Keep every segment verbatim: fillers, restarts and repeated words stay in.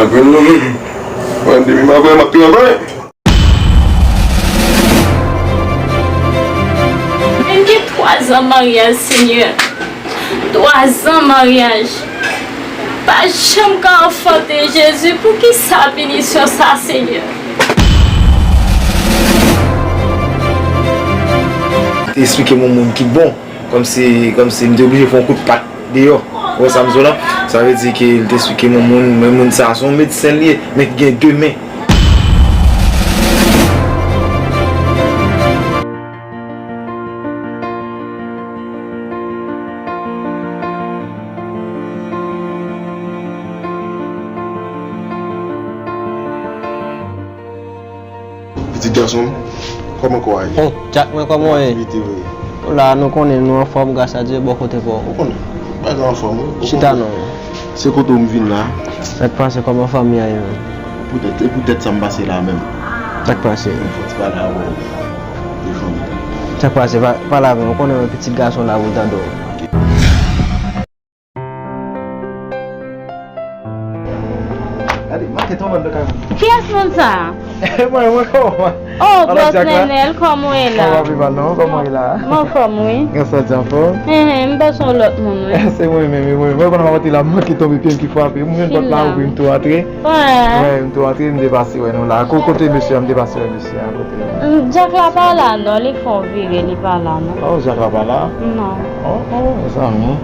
Mwen, depi m ap travay, m ap travay. Men gen twa zan maryaj, Senyè. Twa zan maryaj. Pa janm ka anfante, Jezi. Poukisa pinisyon sa, Senyè? Te esplike m yon moun ki bon. Kòmsi, kòmsi m te oblije fè yon kout pat deyò. Ou wè sa m di w la? Sa vle di ke l te esplike m yon moun, men moun sa a se yon medsen li ye, men ki gen de men. Pitit gason m, kòman kò a ye? Bon, Dyak mwen, kòman w ye? Aktivite w ye? Nou la, nou konnen nou anfòm, gras a Dye, bò kote pa w? Ou konnen, bagay anfòm, wi. Chita non. Se kote w m vin la. Sa k pase, kòman fanmi an ye menm? Poutèt, e poutèt sa m pase la menm. Sa k pase? Mwen fò ti pale avè w de fanmi. Sa k pase? Pa-, pale avè m, ou konnen mwen pitit gason la pou tande w. Gade, manke tonbe anndan kay mwen. Kiyès moun sa a? Mwen, mwen, kòman? Oh, bòs Nenel, kòman w ye la? Mwen pa pi mal non, kòman w ye la? Mwen anfòm, wi. Gras a Dye, anfòm? Ehe, m bezwen yon lòt moun, wi. Se mwen menm, wi, mwen. Mwen pandan m ap antre la, m manke tonbe, pye m ki frape. Mwen jwenn pòt la ouvri, m tou antre. Wi, m tou antre, m te pase wè nou la. Ko-, kote mesye a, m te pase wè mesye a, kote? Mm, Dyak la pa la non, li fè yon vire, li pa la non. Oh, Dyak la pa la? Non. Oh, oh, mezanmi.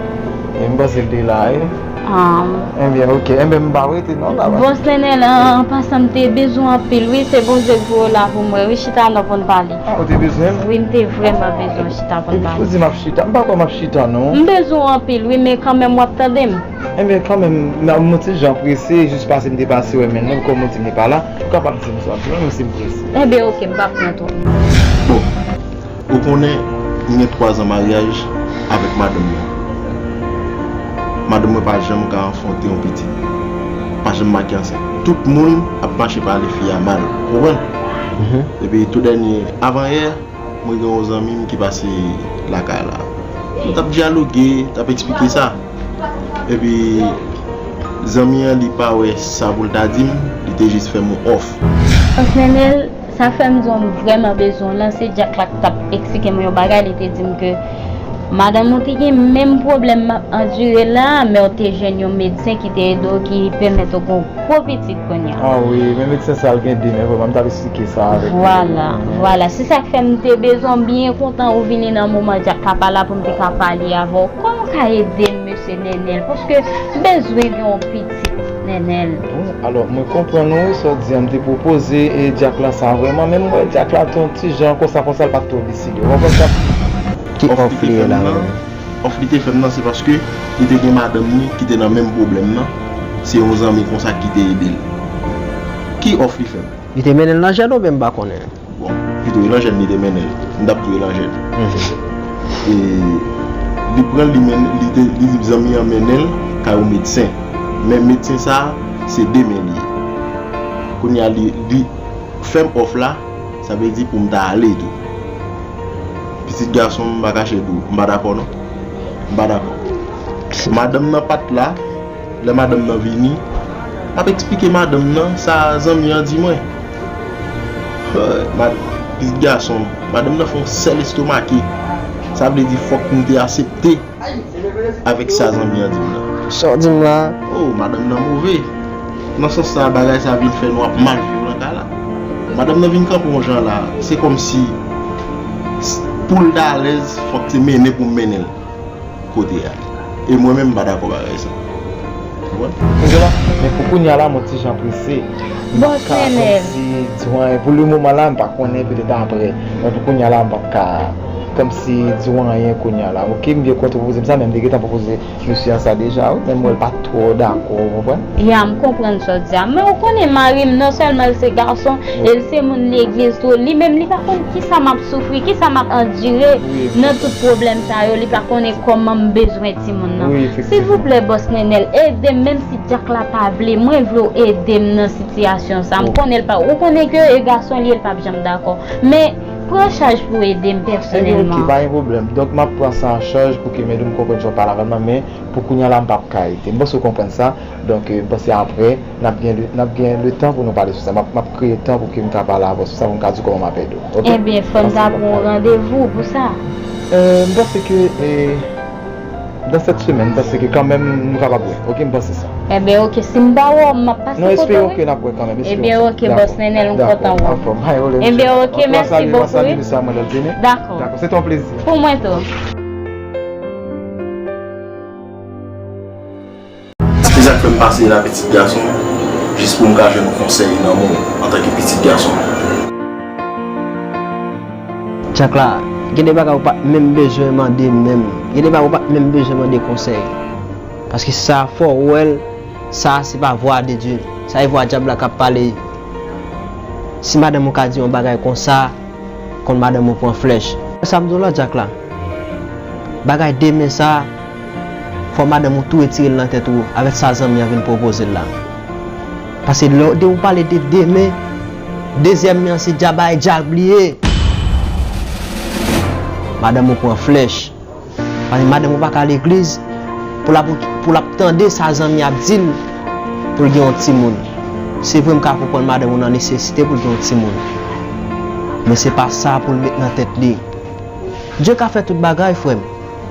E m panse l te la, wi. Ah. Ebyen, oke. Ebyen, m pa rete non la. Bòs Nenel, an pasan, m te bezwen w anpil, wi. Se Bondye k voye w la pou mwen, wi. Chita non pou n pale. Ah, ou te bezwen m? Wi, m te vrèman bezwen w chita pou n pale. Ou di m ap chita? M pa kwè m ap chita, non. M bezwen w anpil, wi, men kanmenm w ap tande m. Ebyen, kanmenm, m yon ti jan prese, jis pase m te pase wè men non, kòm ou di m li pa la, ou kapab di m sa, menm si m prese. Ebyen, oke, m p ap pran twòp. Bon, ou konnen, m gen twa zan maryaj avèk madanm mwen. Madanm mwen pa janm ka anfante yon pitit. Pa janm make ansent. Tout moun ap mache pale fi a mal. Ou konprann? Mhm. Epi tou dènye, avan yè, mwen gen yon zanmi m ki pase lakay la. Nou t ap dyaloge, t ap eksplike sa. Epi, zanmi an, li pa wè sa pou l ta di m, li te jis fè m yon òf. Bòs Nenel, sa fè m di w m vrèman bezwen w lan, se Dyak la k t ap eksplike m yon bagay, li te di m ke madanm ou te gen menm pwoblèm m ap andire la, men w te jwenn yon medsen ki te ede w, ki pèmèt ou gen yon gwo pitit kounye a. Ah wi, men medsen sa a l gen de men, vrèman, m t ap eksplike sa avèk ou. Vwala, vwala. Se sa k fè m te bezwen w, m byen kontan ou vini nan moman Dyak la pa la pou m te ka pale avè w. Kòman w ka ede m, mesye Nenel? Paske m bezwen gen yon pitit, Nenel. Bon, alò, mwen konprann ou, sa w di a, m te pwopoze, e, Dyak la sa vrèman, men m wè Dyak la te yon ti jan konsa, konsa, l pa t twò deside. Ou konprann sa? Ki òf li te fè m nan? Òf li te fè m nan, se paske li te gen madanm li ki te nan menm pwoblèm nan. Se yon zanmi konsa ki te ede l. Ki òf li fè m? Li te mennen l nan jèn oubyen m pa konnen? Bon, pito, e nan jèn li te mennen l. M t ap di w e nan jèn. Mhm. E li pran l, li mennen, li te, li di zanmi an mennen l kay yon medsen. Men medsen sa a, se de men li ye. Kounye a, li, li fè m òf la, sa vle di pou m ta ale tou. Pitit gason m, m pa kache di w, m pa dakò non. M pa dakò. Madanm nan pa t la, lè madanm nan vini, m ap eksplike madanm nan sa zanmi an di mwen. Ma-, pitit gason m, madanm nan fè yon sèl estomake. Sa vle di fòk m te aksepte avèk sa zanmi an di m nan. Sa w di m la? Oh, madanm nan move. Nan sans sa, bagay sa vin fè nou ap mal viv nan kay la. Madanm nan vin kanpe yon jan la, se kòmsi s-, pou l ta alèz, fòk se mennen pou m mennen l kote a. E mwen menm, m pa dakò bagay sa. Ou konprann? Angela, men pou kounye a la, m yon ti jan prese. M pa ka kòmsi di w anyen. Pou le moman la, m pa konnen, petèt aprè. Men pou kounye a la, m p ap ka kòmsi di w anyen kounye a la. Oke, m byen kontan w pwopoze m sa, men m te gentan pwopoze mesye an sa deja, wi, men m wè l pa twò dakò, ou konprann? Ya, m konprann sa w di a. Men ou konnen mari m, non sèlman l se gason, e l se moun legliz tou. Li menm, li pa konn kisa m ap soufri, kisa m ap andire nan tout pwoblèm sa yo. Li pa konnen kòman m bezwen timoun nan. Silvouplè, bòs Nenel, ede m, menm si dyak la pa vle, mwen vle w ede m nan sitiyasyon sa. M konnen l pa, ou konnen ke e gason li ye, l p ap janm dakò. Men, Pran chaj pou ede m pèsonèlman. Ebyen, ok, pa gen pwoblèm. Donk, m ap pran sa an chaj pou ke m ede w konprann jan w pale avè m nan, men pou kounye a la, m p ap ka ede. M panse w konprann sa. Donk, euh, m panse apre, n ap gen le, n ap gen le tan pou nou pale sou sa. M ap, m ap kreye tan pou ke m ka pale avè w sou sa, pou m ka di w kòman m ap ede w. Ok? Ebyen, fò n ta pran yon randevou pou sa. Euh, m panse ke, euh, dans cette semaine, m panse ke kanmenm nou kapab wè. Ok, m panse sa. Ebyen, ok, si m pa wè w, m ap pase kote w, wi. Non, espérons que n ap wè kanmenm. Ebyen, ok, bòs Nenel, m kontan wè w. Dakò, anfòm, pa gen pwoblèm. Ebyen, ok, mèsi bokou, wi. Dakò. Dakò, se te yon plezi. Pou mwen tou. Se sa k fè m pase la, pitit gason, jis pou m ka jwenn yon konsèy nan men w antanke pitit gason. Dyak la, gen de bagay ou pa t menm bezwen mande m menm. Gen de bagay ou pa t menm bezwen mande konsèy. Paske sa fò ou wè l, sa se pa vwa de Dye. Sa e vwa dyab la k ap pale. Si madanm ou ka di yon bagay konsa, konn madanm ou pran flèch. Sa m di w la, Dyak la. Bagay demen sa, fò madanm ou tou retire l nan tèt ou avèk sa zanmi an vin pwopoze l la. Paske lè w, depi w pale de demen, dezyèm li an se djab a e djab li ye. Madanm ou pran flèch. Paske madanm ou pa ka legliz pou l ap, pou l ap tande sa zanmi ap di l pou l gen yon timoun. Se vre, m ka konprann madanm ou nan nesesite pou l gen yon timoun. Men se pa sa pou l met nan tèt li. Dye ka fè tout bagay, frè m.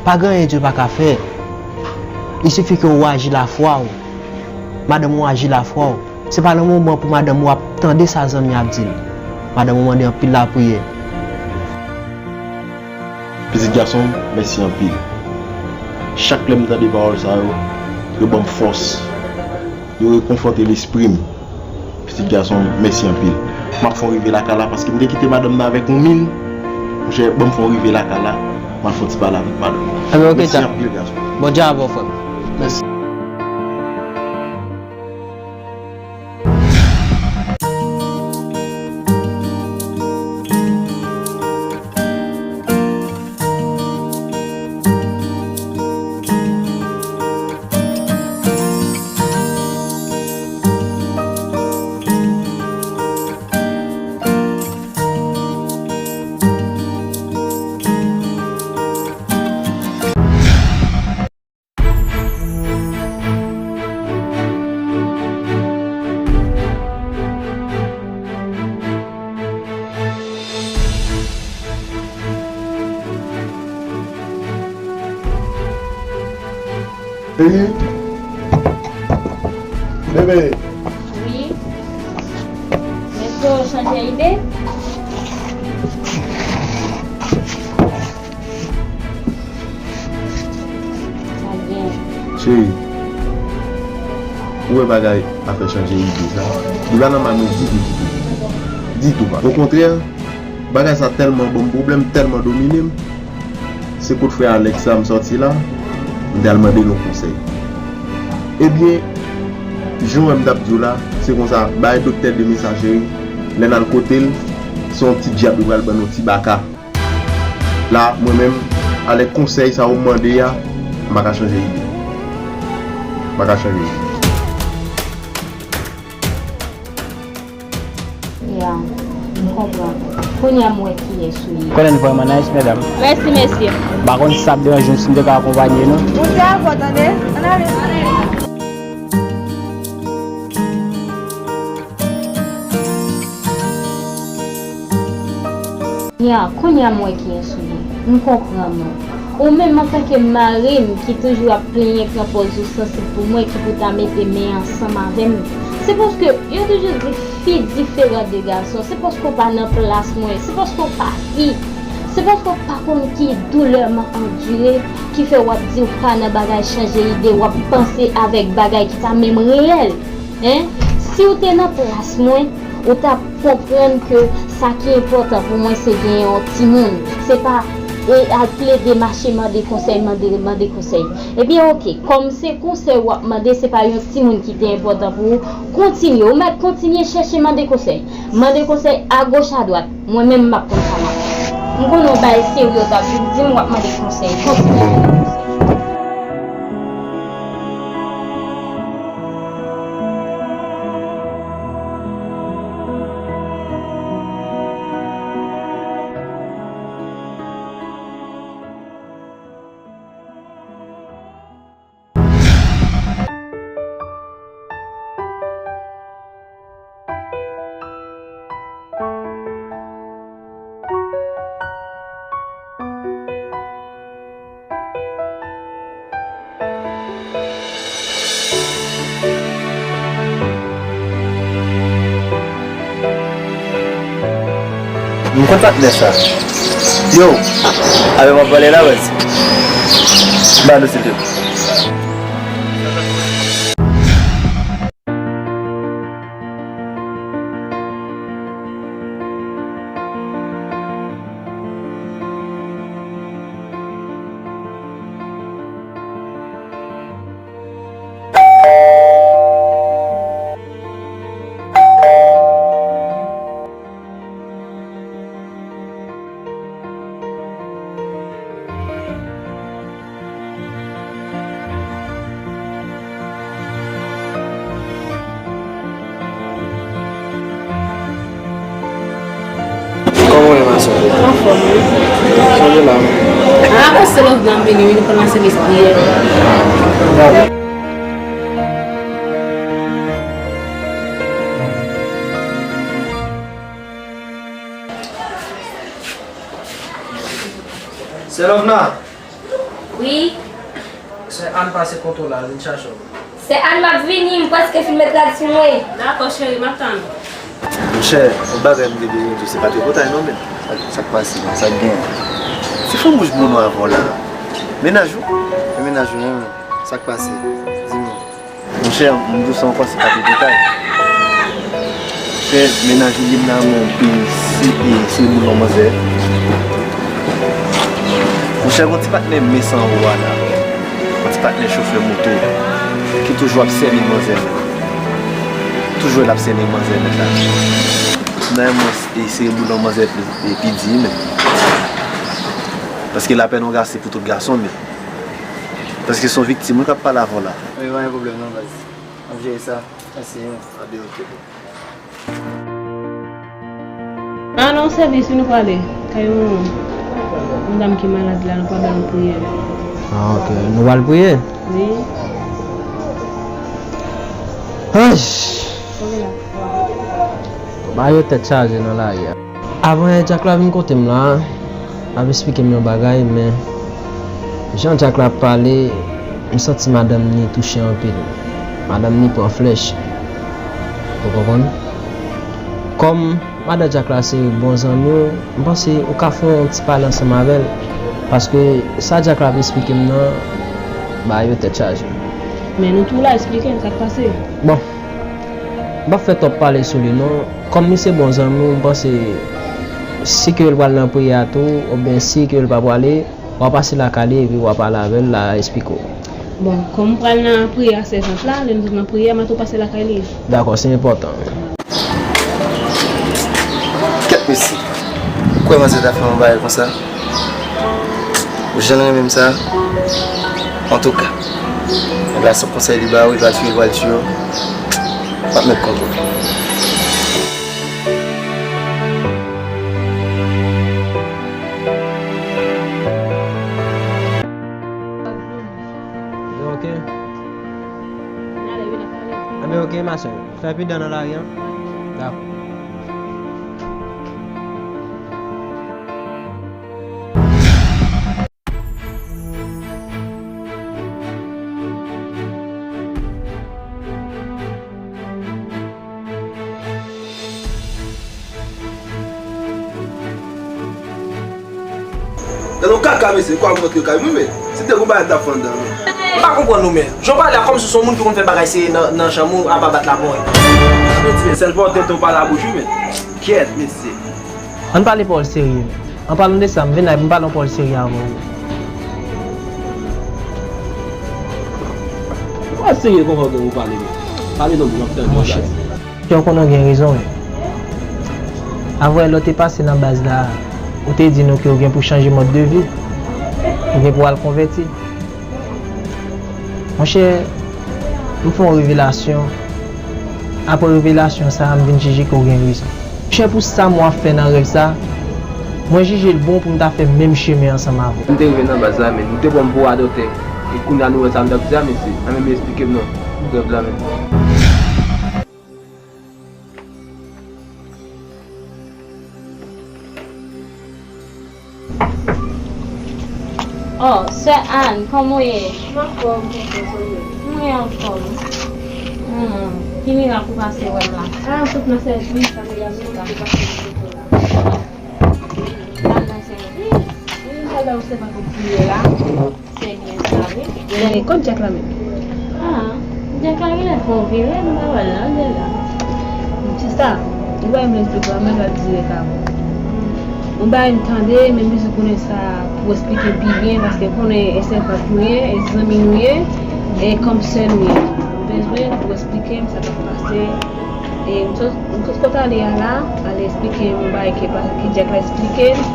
Pa gen anyen Dye pa ka fè. Il sifi ke ou aji lafwa w. Madanm ou aji lafwa w. Se pa nan moman pou madanm ou ap tande sa zanmi ap di l. Madanm ou mande anpil lapriyè. Pitit gason m, mèsi anpil. Chak lè m tande pawòl sa yo, yo ban m fòs. Yo rekonfòte lespri m. Pitit gason m, mèsi anpil. M ap fè w rive lakay la paske m te kite madanm nan avèk yon min. Monchè, ban m fè w rive lakay la. M al fè yon ti pale avèk madanm nan. Ebyen, ok, mèsi anpil, gason. Bondye avè w, frè m. Mèsi. Bebe. Wi. Èske w chanje ide? Cheri, ou wè bagay afè chanje ide sa, li pa nòmal mwen ditou, ditou. Ditou pa. Okontrè, bagay sa tèlman ban m pwoblèm, tèlman domine m. Se kot frè Alex la m sòti la, m t al mande l yon konsèy. Ebyen, jan w wè m t ap di w la, se konsa, bay doktè de mensajeri, lè n al kote l, se yon ti dyab li pral ban n yon ti baka. La, mwen menm, alè konsèy sa ou mande a, m pa ka chanje ide. M pa ka chanje ide. Ya, m konprann. Kounye a m wè kiyès ou ye. Konnen n vrèman nice, medam. Mèsi, mesye. M pa konn si sa ap deranje nou si m te ka akonpanye nou. Bondye avè w, tande. Ann ale. Ya, kounye a m wè kiyès ou ye. M konprann ou. Ou menm antanke mari m ki toujou ap plenyen pran pòz ou sansib pou mwen ki pou ta mete men ansanm avè m. Se paske yo toujou di fi diferan de gason. Se paske w pa nan plas mwen. Se paske w pa fi. Se paske w pa konn ki doulè m ap andire ki fè w ap di w pa nan bagay chanje ide, w ap panse avèk bagay ki pa menm reyèl. Hein? Si w te nan plas mwen, ou t ap konprann ke sa ki enpòtan pou mwen se gen yon timoun. Se pa, e, al plede mache mande konsèy, mande, mande konsèy. Ebyen, oke, kòm se konsèy w ap mande, se pa yon timoun ki te enpòtan pou ou, kontinye. Ou mèt kontinye chèche mande konsèy. Mande konsèy agoch, adwat. Mwen menm, m ap konn sa m ap fè. M konnen w bagay serye w t ap vin di m, w ap mande konsèy. Kontinye mande konsèy. M konn patnè sa. Yo, avè m w ap pale la, baz? Ba nou, silvouplè. Kòman w ye, ma sè? Anfòm, wi. Sonje la, wi. A, akoz se lòv nan vini, wi, nou pral nan sèvis priyè. Dakò. Sè Lovna. Wi. Sè Ann pase kote w la, l vin chache w. Sè Ann, m ap vini, m prèske fin met rad sou mwen. Dakò, cheri, m ap tann ou. Monchè, yon bagay m te bezwen di w, se pa tripotay non, men. Sa, sa k pase, sa k genyen? Se fanm wouj moun ou avè w la. Mennaj ou? E mennaj ou, non, men. Sa k pase? Di m non. Monchè, m di w sa ankò, se pa tripotay. Monchè, mennaj William nan men w, e se, e se moun nan manzè. Monchè, gon ti patnè mesan anwo a la. Yon ti patnè chofè moto ki toujou ap sèvi manzè nèt. Toujou l ap sèvi manzè nèt la. Nan yon mwen, e se boulon manzè pi, e pi di, men. Paske lapèn yon gason se pou tout gason, men. Paske se yon viktim, wi, k ap pale avè w la. Wi, pa gen pwoblèm non, baz. M ap jere sa. Mèsi, wi. A byen, oke, bro. A non, sèvis, wi, nou prale. Kay yon, yon dam ki malad la, nou pral ba l yon priyè. A, oke. Nou pral priye? Wi. Ay! Ba yo tèt chaje nan lari a. Avan yè, Dyak la vin kote m la, l ap esplike m yon bagay, men jan Dyak la ap pale, m santi madanm ni touche anpil. Madanm ni pran flèch. Ou konprann? Kòm madan Dyak la se bon zanmi w, m panse ou ka fè yon ti pale ansanm avè l. Paske sa Dyak la ap esplike m nan, ba yo tèt chaje. Men nou tou la, esplike n sa k pase. Bon, m p ap fè twòp pale sou li non. Kòm li se bon zanmi w, m panse si ke l pral nan priyè a tou, oubyen si ke l pa prale, w a pase lakay li epi w a pale avè l, l a esplike w. Bon, kòm m pral nan priyè a sèvant la, lè nou sot nan priyè, m a tou pase lakay li. Dakò, se enpòtan. Kèt mesye. Ou kwè manzè ta fè yon bagay konsa? Ou jan l renmen m sa? Antouka, nèg la se konsèy li ba ou, li pa tiye, li pral tiye w. M ap met kont ou. Ebyen, oke. Ebyen, oke, ma sè. Fè pi dan nan lari an. Dakò. Gade yon kaka, mesye, kwa m rantre kay mwen, men. Se te gon bagay m t ap fè anndan, men. M pa konprann ou, men. Jan w pale a, kòmsi se yon moun ki konn fè bagay serye nan, nan chanm ou, apa bat la pou mwen. Gade yon ti, men, sèl pa w tenten w pale a bouch ou, men. Kyèt, mesye. Ann pale pawòl serye, men. An palan de sa, m vin la epi m pale yon pawòl serye avè w. Pawòl serye konsa w gen pou pale, men. Pale non, m ap tande w, baz. Monchè, ou konnen w gen rezon, wi. Avan yè lè w te pase nan baz la, ou te di nou ke w gen pou chanje mòd de vi. Ou gen pou al konvèti. Monchè, m fè yon revelasyon. Apre revelasyon sa a, m vin jije ke w gen rezon. Monchè, pou sa m wè w ap fè nan rèv sa a, mwen jije l bon pou m ta fè menm chemen ansanm avè w. M te rive nan baz la, men nou te pran m pou adòtè. E kounye a nou wè sa m t ap di a, mesye. Anben, men esplike m non. Rèv la menm. Oh, sè Ann, kòman w ye? M anfòm, kòman w ye? Mwen anfòm. Hmm, ki mirak ou pase wè m la? Ah, m sot nan sèvis, sa m te ap chita. Lè ou se pa pou priye la, se byen sa, wi. Gade, kot Dyak la menm? Ah, Dyak la genlè fè yon vire, m pa wè l nan de la. Sista, ou pa menm esplike w, mwen va dire ka bon. Yon bagay m tande, men m bezwen konnen sa pou esplike m pi byen, paske konnen e sè pa nou ye, e zanmi nou ye, e kòm sè nou ye. M bezwen pou esplike m sa k ap pase. E m sot, m sot kote ale a la, ale esplike m yon bagay ke pa, ke Dyak la esplike m.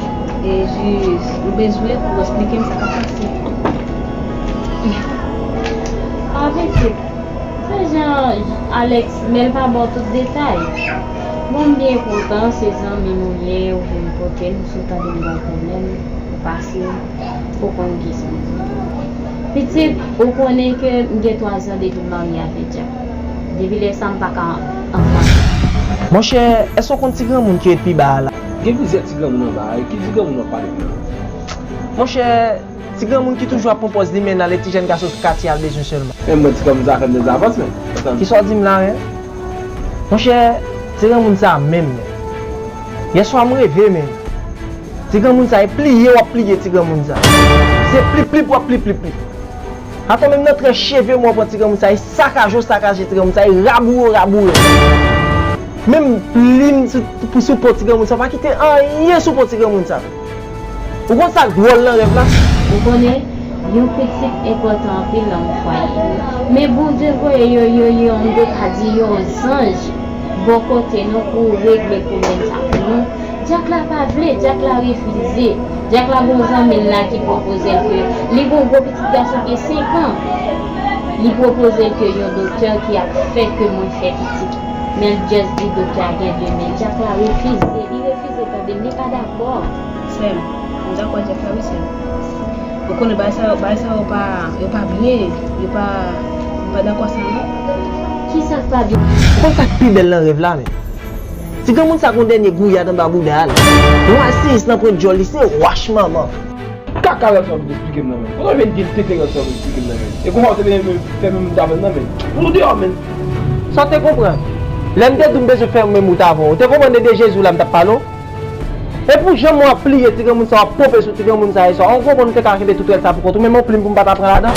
E jis, m bezwen pou esplike m sa k ap pase. An pitit, se jan Alex, men l pa ba w tout detay. Bon, m byen kontan, se zanmi nou ye, ou vin kote m, si w tande m gen yon pwoblèm, ou pase, ou konn kisa m di. Pitit, ou konnen ke m gen twa zan depi m marye avèk Dyak. Depi lè sa, m pa ka anfante. Monchè, èske w konn ti granmoun ki ret pi ba a la? Gen plizyè ti granmoun anba a, e ki ti granmoun w ap pale la? Monchè, ti granmoun ki toujou ap pran pòz li, men l ale ti jèn gason sou katye a l bezwen sèlman. Men mwen ti granmoun sa fè m dezavans, men. Kisa w di m la, men? Monchè, ti granmoun sa menm, men. Yèswa m reve, men. Ti granmoun sa, e pliye w ap pliye ti granmoun sa. Se plip plip w ap plip plip plip. Atò menm nan trè cheve mwen w pran ti granmoun sa, e sakaje w sakaje ti granmoun sa, e raboure w raboure. Menm plim sou, pou sou po ti granmoun sa, pa kite anyen sou po ti granmoun sa. Ou konn sa k dwòl nan rèv la? Ou konnen, yon pitit enpòtan anpil nan yon fwaye. Men Bondye voye yo, yo, yo, m te ka di yon zanj bò kote nou pou regle pwoblèm sa pou nou. Dyak la pa vle, Dyak la refize. Dyak la gon zanmi l la ki pwopoze l ke li gon gwo pitit gason gen senk an. Li pwopoze l ke yon doktè ki ap fè ke mwen fè pitit. Men l just di doktè a gen de men. Dyak la refize, li refize tande m, li pa dakò. Sè m, m dakò Dyak la wi sè m. Ou konnen bagay sa yo, bagay sa yo pa, yo pa byen, yo pa, m pa dakò sa non. Kisa k pa byen? Ou konn sa k pi bèl nan rèv la, men? Ti granmoun sa gon dènye gouyad anba bouda l. Yon asiyis nan pwen djòl li, se wach manman. Kaka ranson w vin esplike m nan men. Kote w vin gen tete ranson w vin esplike m nan men? E konsa w te vin fè menm wout avè m nan men. Fout ou deyò men. Sa w te konprann? Lè m te di w m bezwen fè menm wout avè w, ou te konprann de, de Jezi w la m t ap pale w? E pou jan w ap pliye ti granmoun sa, w ap ponpe sou ti granmoun sa, e sa, w konprann ou te ka kenbe tout rèl sa pou kont ou, menm yon plim pou m pa ta pran ladan.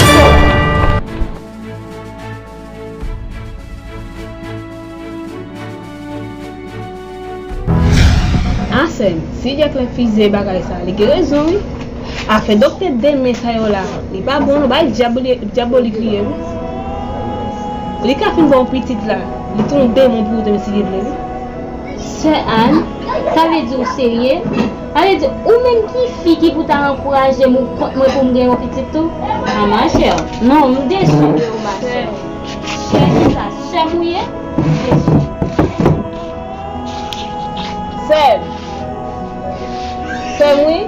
A sè m, si Dyak la refize bagay sa, li gen rezon wi. Afè doktè de men sa yo la, li pa bon non, bagay dyabolik li ye wi. Li ka fin ba w pitit la, li te yon demon pou ou te mete li vle wi. Sè Ann, sa vle di ou serye? Sa vle di ou menm ki fi ki pou ta ankouraje m ou kont mwen pou m gen yon pitit tou? A machè, non, m desi de ou machè. Sè kisa? Sè m ou ye? M desi. Sè m. Sè m wi.